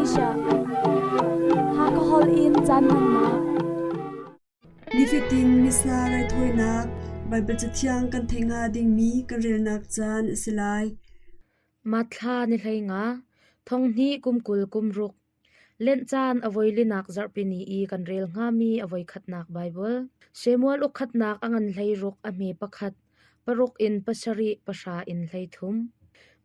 Malaysia. Hakha holh in caan hmannak. Nifatin Missa raithawinak Baibal Cathiang kan theih hnga dingmi kan relnak caan a si lai. Matthla ni 15, thonghnih kum 20 kum ruk, Lent caan a voi linak zarhpini i kan rel hngami a voikhatnak Baibal. Samuel ukkhatnak a ngan 16 a hme pakhat, paruk in pasarih, pahra in 13.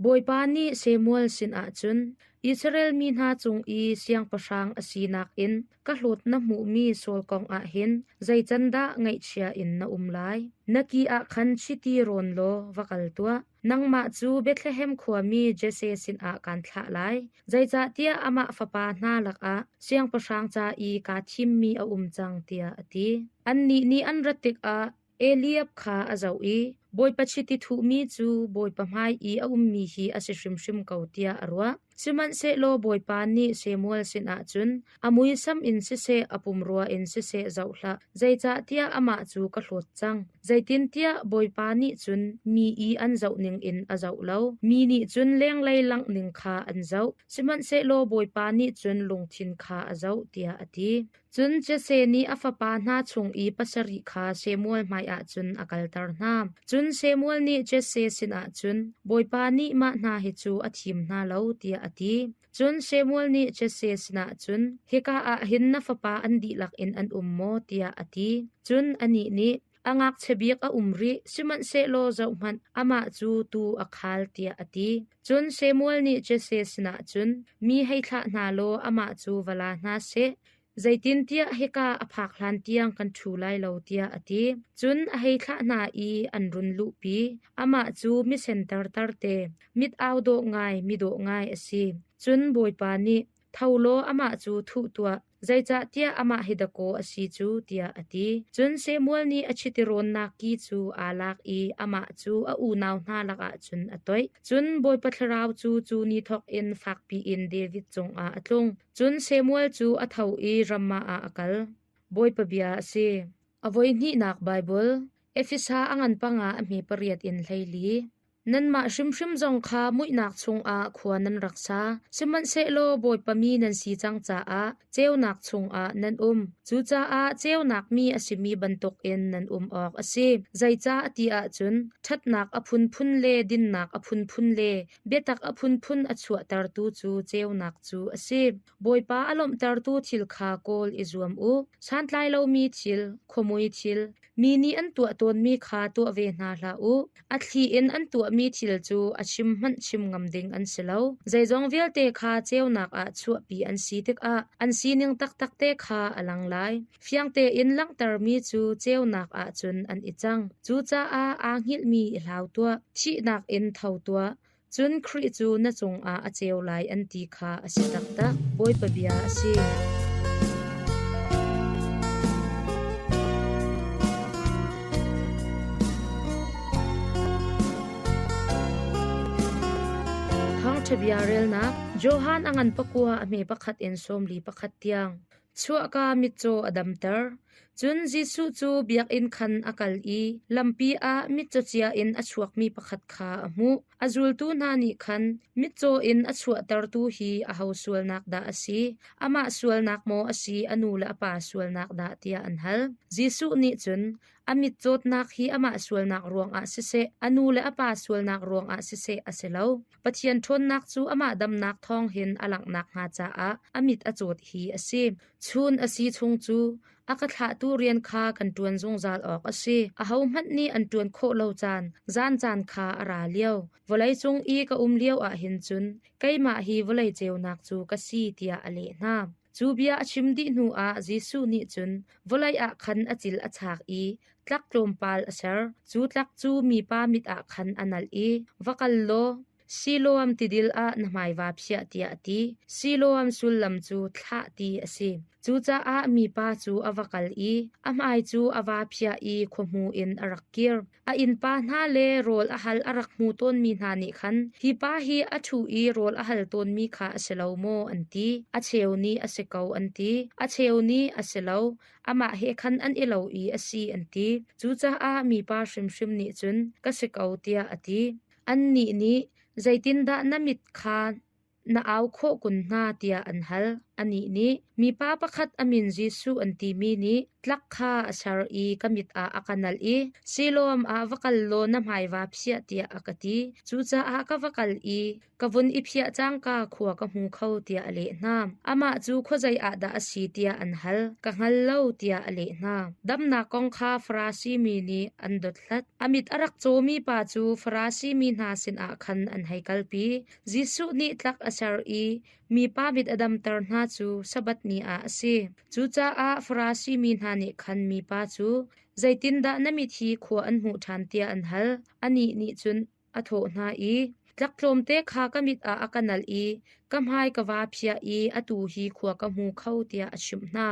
Bawipa nih Samuel sinah cun, Israel mi hna cung i siangpahrang a sinak in ka hlawt na hmuhmi Saul kong ah hin zei can dah ngaihchia in na um lai? Na ki ah khan chiti rawn law va kal tuah. Nangmah cu Bethlehem khuami Jesse sinah kaan thlah lai, zeicahtiah amah fapa hna lakah siangpahrang ca i kaa thimmi a um cang, tiah a ti. Annih nih an rat tikah Eliab kha a zoh i Bawipa chiti thuhmi cu Bawipa hmai i a ummi hi a si hrimhrim ko tiah a ruah. Sihmanhsehlaw Bawipa nih Samuel sinah cun, A muisam in siseh, a pumrua in siseh zoh hlah, zeicahtiah amah cu ka hlawt cang. Zeitintiah Bawipa nih cun mi i an zoh ningin a zoh lo, mi nih cun lenglei langh ning kha an zoh, sihmanhsehlaw Bawipa nih cun lungthin kha a zoh, tiah a ti. Cun Jesse nih a fapa hna chung i pasarih kha Samuel hmaiah cun a kalter hna. Cun Samuel nih Jesse sinah cun, Bawipa nih mah hna hi cu a thim hna lo, tiah a ti. Cun Samuel nih Jesse sinah cun, Hika ah hin na fapa an dihlak in an um maw? tiah a ti. Cun anih nih, A ngakchia bik a um rih, sihmanhsehlaw zohhmanh, amah cu tuu a khal, tiah a ti. Cun Samuel nih Jesse sinah cun, Mi hei thlah hna law amah cu va la hna seh, zeitintiah hika a phak hlan tiang kan ṭhu lai lo, tiah a ti. Cun a hei thlah hna i an run luhpi. Amah cu misen tartarte, mit au dawh ngai, midawh ngai a si. Cun Bawipa nih, Tho law amah cu thuh tuah, zeicahtiah amah hi dakaw a si cu, tiah a ti. Cun Samuel nih a chiti rawnnak ki cu aa lak i amah cu a unau hna lakah cun a toih. Cun Bawipa Thlarau cu cu ni thawk in fakpi in David cungah a tlung. Cun Samuel cu a tho i Ramah ah a kal. Bawipa bia a si. A voihnihnak Baibal, Efesa a ngan panga a hme pariat in 14. Nanmah hrimhrim zong kha muihnak chungah khua nan rak sa, sihmanhsehlaw Bawipa mi nan si cang caah ceunak chungah nan um. Cucaah ceunak mi a simi bantukin nan um awk a si. Zeicah ti ahcun ṭhatnak a phunphun le dinnak a phunphun le biatak a phunphun a chuahtertu cu ceunak cu a si. Bawipa a lawmhtertu thil kha kawl i zuam u. Santlai lomi thil, khuamui thil, mi nih an tuah tawnmi kha tuah ve hna hlah u. A thli in an tuahmi thil cu a chim hmanh chim ngam ding an si lo. Zeizong vialte kha ceunak ah chuahpi an si tikah an sining taktak te kha a lang lai. Fiang tein langhtermi cu ceunak ah cun an i cang. Cucaah aa hngilhmi i hlau tuah, thihnak in tho tuah, cun Khrih cu na cungah a ceu lai an ti kha a si taktak. Bawipa bia a si. Thawngṭha bia relnak Johan a ngan pakua a hme pakhat in 41 tiang. Chuahka mitcaw a damter. Cun Jesuh cu biakinn khan a kal i lampi ah mitcaw cia in a chuakmi pakhat kha a hmuh. A zultu hna nih khan, Mitcaw in a chuahtertu hi aho sualnak dah a si? Amah sualnak maw a si, a nu le a pa sualnak dah? tiah an hal. Jesuh nih cun, A mitcawtnak hi amah sualnak ruangah siseh, a nu le a pa sualnak ruangah siseh a si lo. Pathian ṭhawnnak cu amah damnak thawng hin a langhnak hnga caah a mit a cawt hi a si. Chun a si chung cu a ka thlahtu rian kha kan ṭuan zungzal awk a si. Ahohmanh nih an ṭuan khawh lo caan, zan caan kha a ra lio. Vawleicung i ka um lio ah hin cun keimah hi vawlei ceunak cu ka si, tiah a leh hna. Cu bia a chim dih hnuah Jesuh nih cun vawlei ah khan a cil a chak i tlak tlawmpal a ser. Cu tlak cu mipa mit ah khan a nalh i, Va kal law, Siloam tidil ah na hmai vaa phiah tiah a ti. Siloam sullam cu thlah ti a si. Cucaah mipa cu a va kal i a hmai cu a vaa phiah i khuahmu in a rak kir. A innpa hna le rawl a hal a rak hmu tawnmi hna nih khan, Hi pa hi a ṭhu i rawl a hal tawnmi kha a si lo maw? an ti. A cheu nih a si ko an ti. A cheu nih a si lo, amah he khan an i lo i a si an ti. Cucaah mipa hrimhrim nih cun, Ka si ko, tiah a ti. Annih nih, Zeitindah na mit kha na au khawh kun hna tiah an hal. Anih nih, Mipa pakhat a min Jesuh an timi nih tlak kha a ser i ka mit ah a ka nalh i Siloam ah va kal law na hmai vaa phiah tiah a ka ti. Cucaah ka va kal i ka vun i phiah cangka khua ka hmu kho tiah a leh hna. Amah cu khuazei ah dah a si tiah an hal. Ka hngal lo tiah a leh hna. Damnak kong kha Farasi mi nih an dothlat. A mit a rak cawmi pa cu Farasi mi hna sinah khan an hei kalpi. Jesuh nih tlak a ser i mipa mit a damter hna cu Sabbath ni ah a si. Cucaah Farasi mi hna nih khan mipa cu, Zeitindah na mit hi khua an hmuh ṭhan tiah an hal. Anih nih cun a thawh hna i, Tlak tlawmte kha ka mit ah a ka nalh i ka hmai ka vaa phiah i atu hi khua ka hmu kho tiah a chimh hna.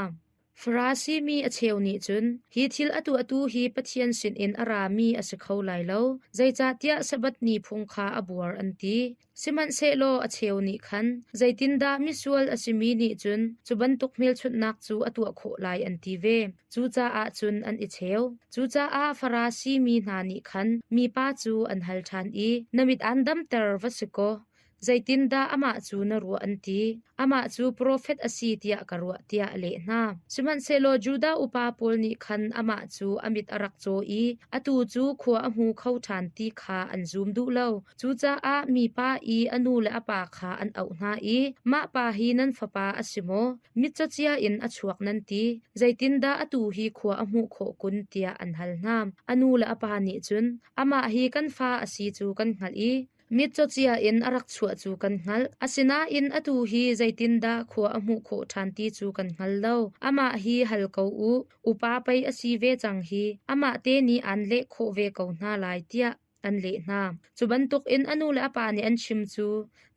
Farasi mi a cheu nih cun, Hi thil a tuahtu hi Pathian sinin a rami a si kho lai lo, zeicahtiah Sabbath ni phung kha a buar, an ti. Sihmanhsehlaw a cheu nih khan, Zeitindah misual a simi nih cun cu bantuk hmelchunhnak cu a tuah khawh lai, an ti ve. Cucaah cun an i cheu. Cucaah Farasi mi hna nih khan mipa cu an hal ṭhan i, Na mit aan damter va si kaw, Zeitindah amah cu na ruah an ti? Amah cu profet a si tiah ka ruah tiah a leh hna. Sihmanhsehlaw Judah upa pawl nih khan amah cu a mit a rak caw i atu cu khua a hmu kho ṭhan ti kha an zum duh lo. Cucaah mipa i a nu le a pa kha an auh hna i, Mah pa hi nan fapa a si maw? Mitcaw cia in a chuak nan ti. Zeitindah atu hi khua a hmuh khawh kun? tiah an hal hna. A nu le a pa nih cun, Amah hi kan fa a si cu kan hngalh i Mitcaw cia in a rak chuah cu kan hngalh. Asinain atu hi zeitindah khua a hmuh khawh ṭhan ti cu kan hngal lo. Amah hi hal ko u. Upa pei a si ve cang hi. Amah te nih aan leh khawh ve ko hna lai tiah an leh hna. Cu bantukin a nu le a pa nih an chim cu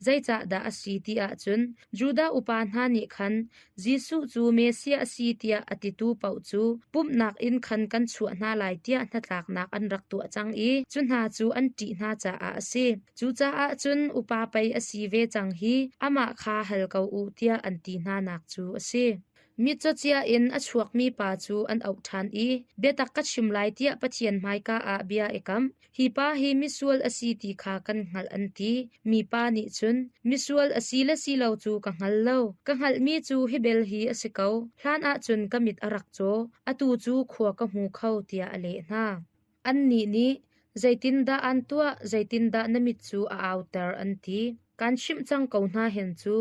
zeicahdah a si ti ahcun Judah upa hna nih khan Jesuh cu Messiah a si tiah a titu paoh cu pumhnak inn khan kan chuah hna lai tiah hnatlaknak an rak tuah cang i cu hna cu an ṭih hna caah a si. Cucaah cun upa pei a si ve cang hi amah kha hal ko u tiah an ti hnanak cu a si. Mitcaw cia in a chuakmi pa cu an auh ṭhan i biatak ka chim lai tiah Pathian hmaika ah bia i kam. Hi pa hi misual a si ti kha kan hngalh an ti. Mipa nih cun, Misual a si le si lo cu ka hngal lo. Ka hngalhmi cu hi bel hi a si ko. Hlan ah cun ka mit a rak caw, atu cu khua ka hmu kho, tiah a leh hna. Annih nih, Zeitindah aan tuah, zeitindah na mit cu a auter, an ti. Kaan chimh cang ko hna hen cu,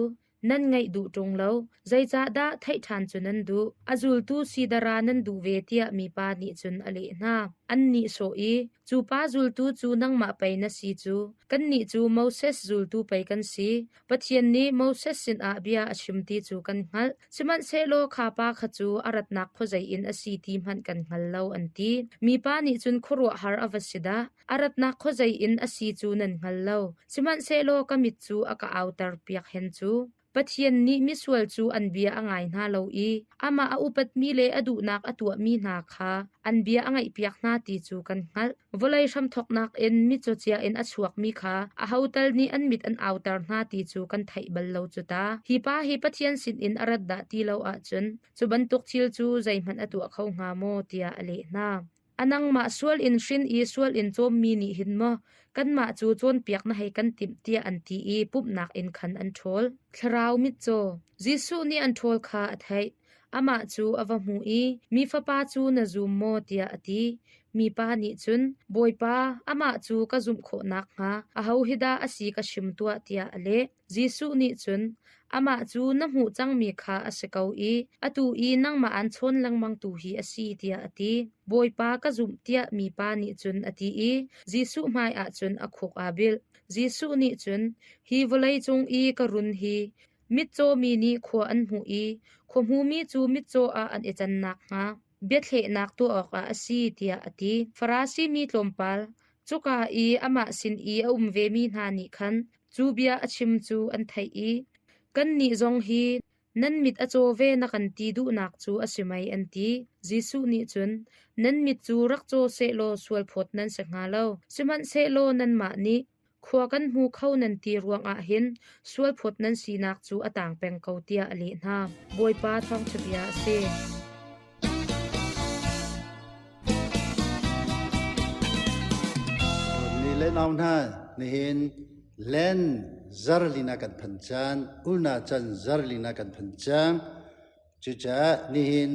Nan ngaih duh ṭung lo. Zeicahdah theih ṭhan cu nan duh? A zultu si dara nan duh ve tiah mipa nih cun a leh hna. An nihsawh i, Cu pa zultu cu nangmah pei na si cu. Kannih cu Moses zultu pei kan si. Pathian nih Moses sinah bia a chim ti cu kan hngalh. Sihmanhsehlaw kha pa kha cu a ratnak khuazei in a si ti hmanh kan hngal lo, an ti. Mipa nih cun khuaruahhar a va si dah! A ratnak khuazei in a si cu nan hngal lo, sihmanhsehlaw ka mit cu a ka auter piak hen cu. Pathian nih misual cu an bia a ngai hna lo i amah a upatmi le a duhnak a tuahmi hna kha an bia a ngaihpiak hna ti cu kan hngalh. Vawlei hramthawknak in mitcaw cia in a chuakmi kha aho tal nih an mit an auter hna ti cu kan theih bal lo cu ta. Hi pa hi Pathian sinin a rat dah ti lo ahcun cu bantuk thil cu zeihmanh a tuah kho hnga maw tiah a leh hna. A nangmah sual in hrin i sual in cawmmi nih hin maw kanmah cu cawnpiak na hei kan timh tiah an ti i pumhnak inn khan an ṭhawl. Thlarau mitcaw Jesuh nih an ṭhawl kha a theih. Amah cu a va hmu i, Mi Fapa cu na zum maw? tiah a ti. Mipa nih cun, Bawipa, amah cu ka zumh khawh nakhnga aho hi dah a si ka chim tuah tiah a leh. Jesuh nih cun, Amah cu na hmuh cangmi kha a si ko i atu i nangmah aan chawn lengmangtu hi a si, tiah a ti. Bawipa ka zumh tiah mipa nih cun a ti i Jesuh hmaiah cun a khuk aa bilh. Jesuh nih cun, Hi vawlei cung i ka run hi mitcaw mi nih khua an hmuh i khuahmumi cu mitcaw ah an i can nakhnga biathlehnak tuah awkah a si, tiah a ti. Farasi mi tlawmpal, Cuka i amah sin i a um vemi hna nih khan cu bia a chim cu an theih i, Kannih zong hi nan mit a caw ve na kan ti duhnak cu a si mei, an ti. Jesuh nih cun, Nan mit cu rak caw sehlaw sualphawt nan si hnga lo. Sihmanhsehlaw nanmah nih, Khua kan hmu kho nan ti ruangah hin sualphawt nan sinak cu a tang peng ko, tiah a leh hna. Bawipa thawngṭha bia a si. Dawtmi le nau hna, nihin Len zarlina kan phan caan, ulna can zarlina kan phan cang. Cucaah nihin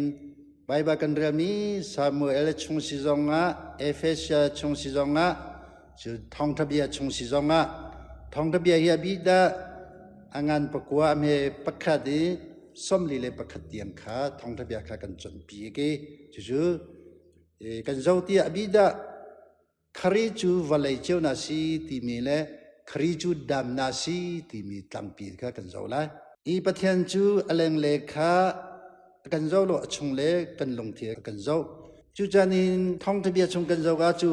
Baibal kan relmi Samuel chung si zongah, Efesia chung si zongah, cu thawngṭha bia chung si zongah, thawngṭha bia hi a bi dah a ngan pakua a hme pakhat i 41 tiang kha thawngṭha bia kha kan cawnpi ke. Cucu kan zoh tiah a bi dah Khari cu vawlei cio na si timi le Khari cu dam na si timi tlangpi kha kan zoh lai. I Pathian cu a lengle kha a kan zoh lo, a chung le kan lungthi a kan zoh. Cucan in thawngtha bia chung kan zoh ah cu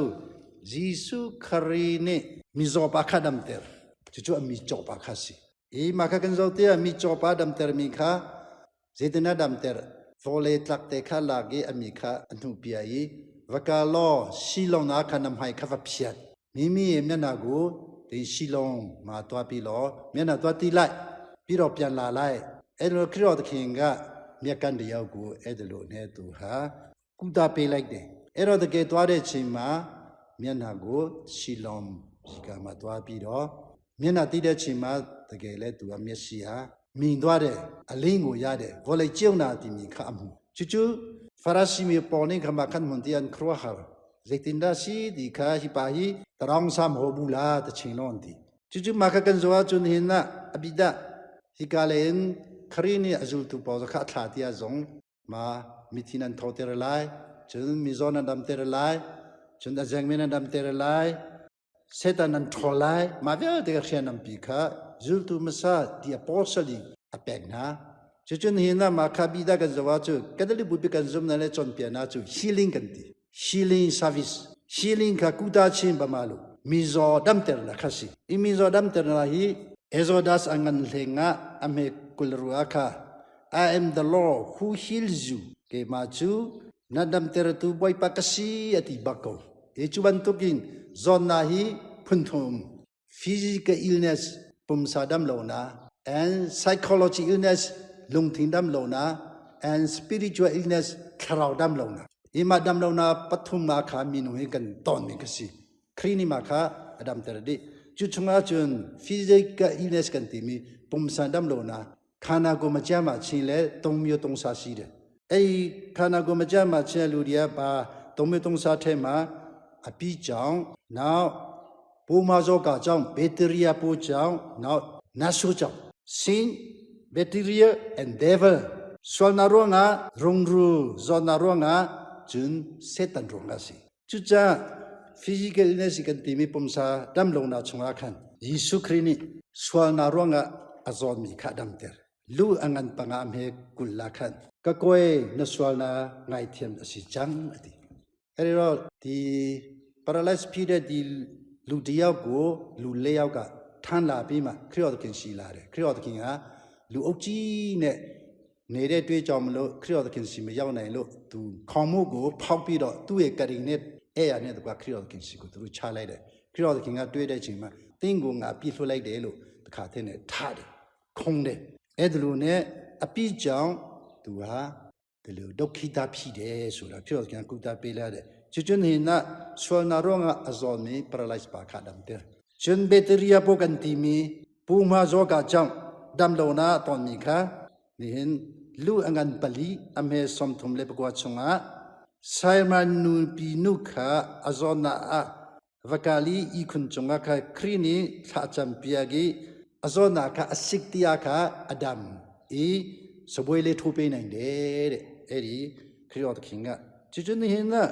Jesuh Khari nih mizaw pa kha damter. Cucu a mi caw pa kha si. I mah kha kan zoh tiah mi caw pa damtermi kha Zeitin a damter? Vawlei tlak te kha lak i a mi kha a hnuhpia i va kal law Shilong ah khan na hmai kha va phiat. Mimi mianagu tin Shilong ma tua pi law miana tua ti lai pi ro pian la lai eno khiro takhin ga miakan riau gu edelu ne tu ha kuta pe like de ero de ke tua de chin ma miana gu Shilong ka ma tua pi ro မျက်နှာတိတဲ့ချိန်မှာတကယ်လဲသူကမျက်စိဟာမြင်သွားတယ်အလင်းကိုရတယ်ဗောလေကျုံနာတီမီခအမှုချူချူဖရာစီမီပေါ်နေခမခန်မွန်တီအန်ခရဟာဇေတင်ဒါစီဒီခါဟိပါဟိတရောင်းဆမ်ဟောဘူးလာတချင်းလွန်တီချူချူမခကန်ဇဝချွန်ဟင်နာအဘိဒဟိကလင်ခရီနီအဇူတူပေါ်ခအထာတီယဇုံမာမိသီနန်ထောတေရလိုက်ချွန်မီဇောနန်ဒမ်တေရလိုက်ချွန်အဇင်မီနန်ဒမ်တေရလိုက် Satan an ṭhawl lai. Mah vialte ka hriamnam pi kha zultu hmasa ti apostle in a pek hna. Cucun hi na mah kha bi dah kan zoh ahcun Catholic bupi kan zumhnak le cawnpiaknak cu healing kan ti. Healing service. Healing kha kuta chin bama lu. Mizaw damternak kha si. I mizaw damternak hi Exodus a ngan hleng ah a hme kul rua kha I am the Lord who heals you. Keimah cu na damtertu Bawipa ka si a ti bak ko. Hi cu bantukin zawtnak hi phunthum physical illness pumsa damlonak and psychology illness lungthin damlonak and spiritual illness thlarau damlonak. Hi mah damlonak pathum nga kha minung hi kan tonmi ka si. Khrih nih mah kha a damter dih. Cu chungah cun physical illness kan timi pumsa damlonak khana ko ma chia ma chin le tong myo tong sa si de ei khana ko ma chia ma chin lu dia pa tong myo tong sa the ma a pi chang now pu ma zo ka chang bacteria pu chang now na su chang sin bacteria and devil sual na ruanga rungru zon na ruanga cun setan ruanga si cuca physical illness kan timi pumsa damlonak chungah khan Jesuh Khrih nih sualnak ruangah a zawtmi kha a damter. Lu a ngan panga hme kul la khan ka kawi na sualnak ngaithiam a si cang a ti. Herero ti paralyze period di lu diao ko lu leao ka than la pi ma Khrih kin si la de Khrih kin ha lu ok chi ne နေတဲ့တွေးကြောင့်မလို့ခရစ်တော်သခင်စီမရောက်နိုင်လို့သူခေါင်မှုကိုဖောက်ပြီးတော့သူ့ရဲ့ကရင်နဲ့အဲ့ရနဲ့တကွာခရစ်တော်သခင်စီကိုသူတို့ချလိုက်တယ်ခရစ်တော်သခင်ကတွေးတဲ့အချိန်မှာတင်းကိုငါပြစ်လွှတ်လိုက်တယ်လို့တခါတည်းနဲ့ထားတယ်ခုံတယ်အဲ့ဒါလိုနဲ့အပြစ်ကြောင့်သူဟာဒီလိုဒုက္ခိတဖြစ်တယ်ဆိုတာခရစ်တော်သခင်ကုသပေးလာတယ်ချွချွနေနာဆွနာရောငါအဇောမီပရလိုက်ပါခါဒမ်တဲ့ချွန်ဘက်တရီယာပိုကန်တီမီပူမာဇောကကြောင့်ဒမ်လောနာတွန်မီခါ Nihin lu a ngan pali a hme 34 chungah Simon nupi nu kha a zawtnak ah vakali ihkhun cungah kha Khrih nih thla a campiak i a zawtnak kha a sik tiah kha a dam i sabuai le thu pe nang de de eri Khrih awt khing ah cucun nihin ah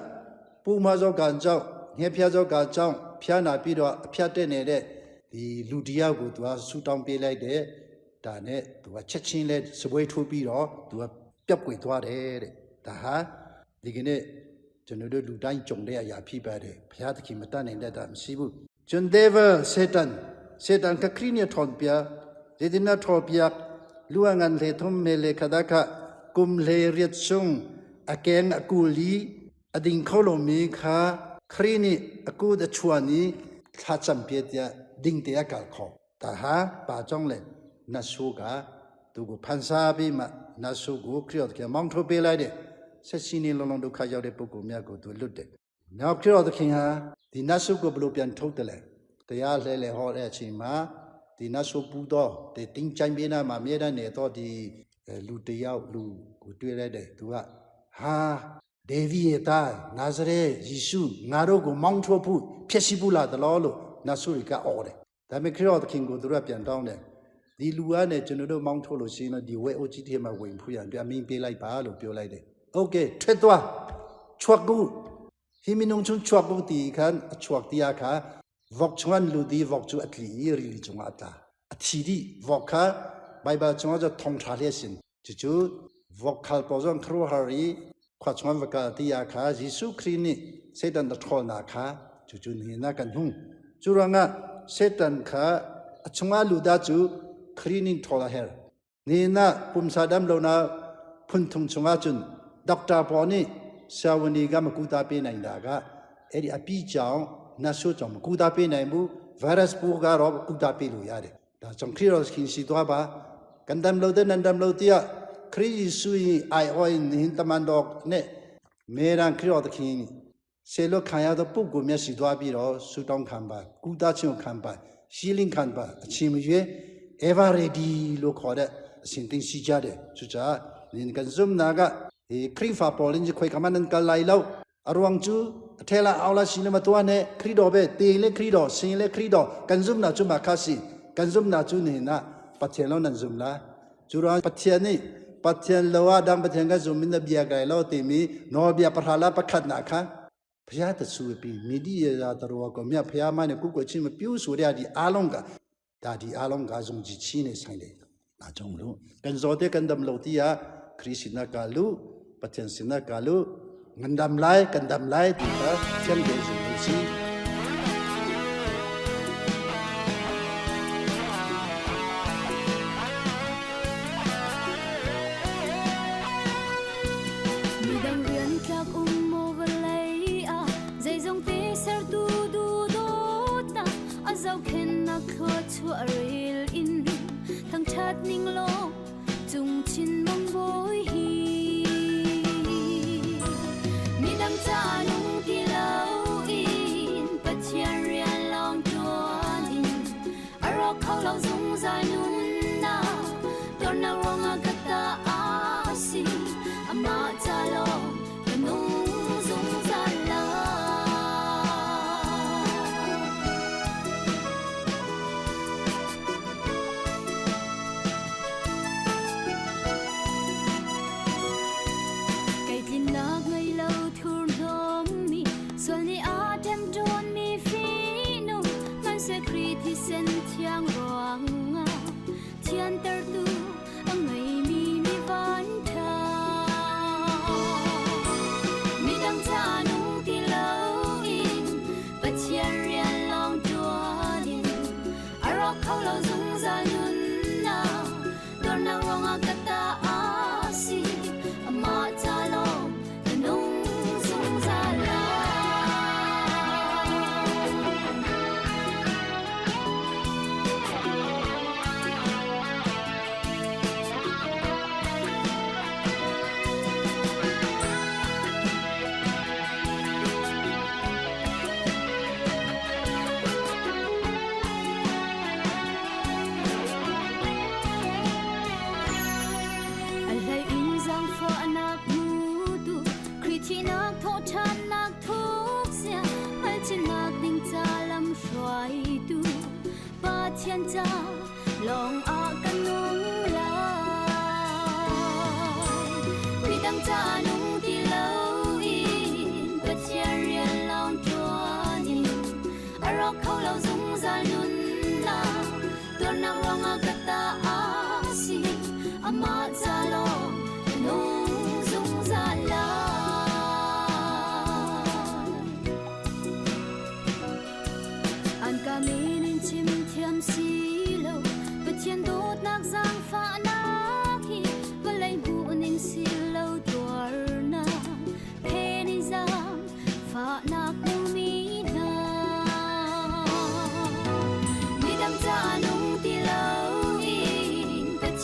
puma zo kan chau nge phia zo ka chau phia na pi do a phia te ne deဒီလူတယောက်ကိုသူကဆူတောင်းပေးလိုက်တဲ့ ဒါနဲ့သူကချက်ချင်းလဲစပွဲထိုးပြီးတော့သူကပျောက်ကွယ်သွားတယ်တဲ့ဒါဟာဒီကနေ့ကျွန်တော်တို့လူတိုင်းကြုံတဲ့အရာဖြစ်ပါတယ်ဘုရားသခင်မတတ်နိုင်တဲ့တာမရှိဘူးကျွန် devil satan satan ကခရစ်နဲ့ထော်ပြဒီဒီနာထော်ပြလူအငန်လေထုံမေလေခဒခကုမ်လေရစ်ဆုံအကဲငအကူလီအဒင်ခေါလိုမီခါခရစ်နိအကူဒချွာနီသချမ်ပြေတဲ့ဒင်းတဲ့ကခေါဒါဟာပါကြောင့်လေ နတ်ဆိုးကသူကိုဖန်ဆားပြီးမှနတ်ဆိုးကိုခရစ်တော်ကမောင်းထုတ်ပေးလိုက်တဲ့ဆက်ရှိနေလုံးလုံးဒုက္ခရောက်တဲ့ပုဂ္ဂိုလ်များကိုသူလွတ်တယ်။နောက်ခရစ်တော်သခင်ဟာဒီနတ်ဆိုးကိုဘယ်လိုပြန်ထုတ်တယ်လဲ။ တရားလှဲလဲဟောတဲ့အချိန်မှာဒီနတ်ဆိုးပူတော့ဒီတင်းချိုင်းပြေးနာမှာအမြဲတမ်းနေတော့ဒီလူတယောက်လူကိုတွေ့လိုက်တယ်သူကဟာဒေဝိရဲ့သားနာဇရက်ယေရှုငါတို့ကိုမောင်းထုတ်ဖို့ဖြစ်ရှိဘူးလားတလို့လို့နတ်ဆိုးတွေကအော်တယ်ဒါပေမဲ့ခရစ်တော်သခင်ကိုသူတို့ကပြန်တောင်းတယ်ဒီလူကနဲ့ကျွန်တော်တို့မောင်းထုတ်လို့ရှိရင်တော့ဒီဝဲအိုကြီးထဲမှာဝင်ဖူးရန်ပြအမင်းပေးလိုက်ပါလို့ပြောလိုက်တယ်โอเคထွက်သွားချွတ်ကူဟီမီနုံချုံချွတ်ကူတီခန်ချွတ်တီအခါဝက်ချွန်လူဒီဝက်ချူအတလီရီလီချုံအတာအထီဒီဝက်ခါဘိုင်ဘယ်ချုံကြထုံချာလေးစင်ချူချူဝက်ခါပေါ်ဇွန်ခရဟာရီခွာချွန်ဝကတီအခါယေရှုခရစ်နိစေတန်တထောနာခါချူချူနေနာကန်ဟုံကျူရငါစေတန်ခါအချုံအလူဒါချူခရစ်နိထောလာဟဲနေနာပုမ်စာဒမ်လောနာဖွန်ထုံချုံအချွန်ဒေါက်တာပေါ်နိဆာဝနီကမကူတာပေးနိုင်တာကအဲ့ဒီအပီးကြောင့်နတ်ဆိုးကြောင့်မကူတာပေးနိုင်ဘူးဗိုင်းရပ်စ်ပိုးကတော့ကူတာပေးလို့ရတယ်ဒါကြောင့်ခရစ်တော်ခင်ရှိသွားပါကန်တမ်လို့တဲ့နန္တမ်လို့တရားခရစ်ယေရှု၏အိုင်အိုင်နင်တမန်တော်နဲ့မေရန်ခရစ်တော်ခင်ဆေလခံရတဲ့ပုဂ္ဂိုလ်မျက်စီသွားပြီးတော့ဆူတောင်းခံပါကူတာချင်းခံပါရှီလင်းခံပါအချင်းမရွေး ever ready လို့ခေါ်တဲ့အရှင်တင်ရှိကြတယ်သူကြနင်ကန်ဇုံနာကဒီခရစ်ဖာပေါ်လင်းခွေကမနန်ကလိုက်လောက်အရွန်ကျူအထဲလာအောင်လာရှိနေမတော်နဲ့ခရစ်တော်ပဲတေလေခရစ်တော်ရှင်လေခရစ်တော်ကန်ဇုံနာကျမခါစီကန်ဇုံနာကျူနေနာပတ်ချေလောနန်ဇုံလာကျူရာပတ်ချေနေပတ်ချေလောအဒမ်ပတ်ချေကဇုံမင်းဘီယာကဲလောတေမီနောဘီယာပထလာပခတ်နာခါဖျားတဆူပီမီဒီယာတော်ကမြဖျားမနဲ့ကုကုချင်းမပြူးဆိုတဲ့ဒီအားလုံးကဒါဒီအားလုံးကဇုံကြည့်ချင်းနေဆိုင်တယ်ဒါကြောင့်လို့ကန်ဇောတဲ့ကန်ဒမ်လောတီယာခရစ်စနာကလူပချင်စနာကလူငန္ဒမ်လိုက်ကန်ဒမ်လိုက်ဒီကချန်ဒေဇုံစီ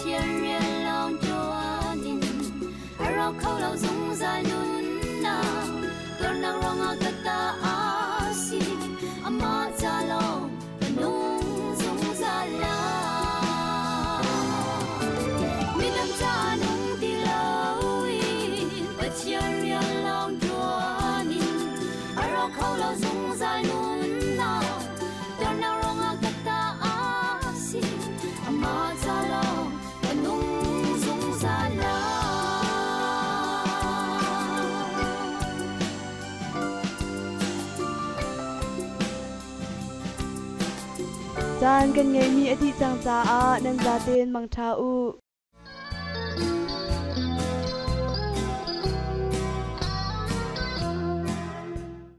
天人浪转。Caan kan ngeihmi a dih cang caah nan zaten mangṭha u.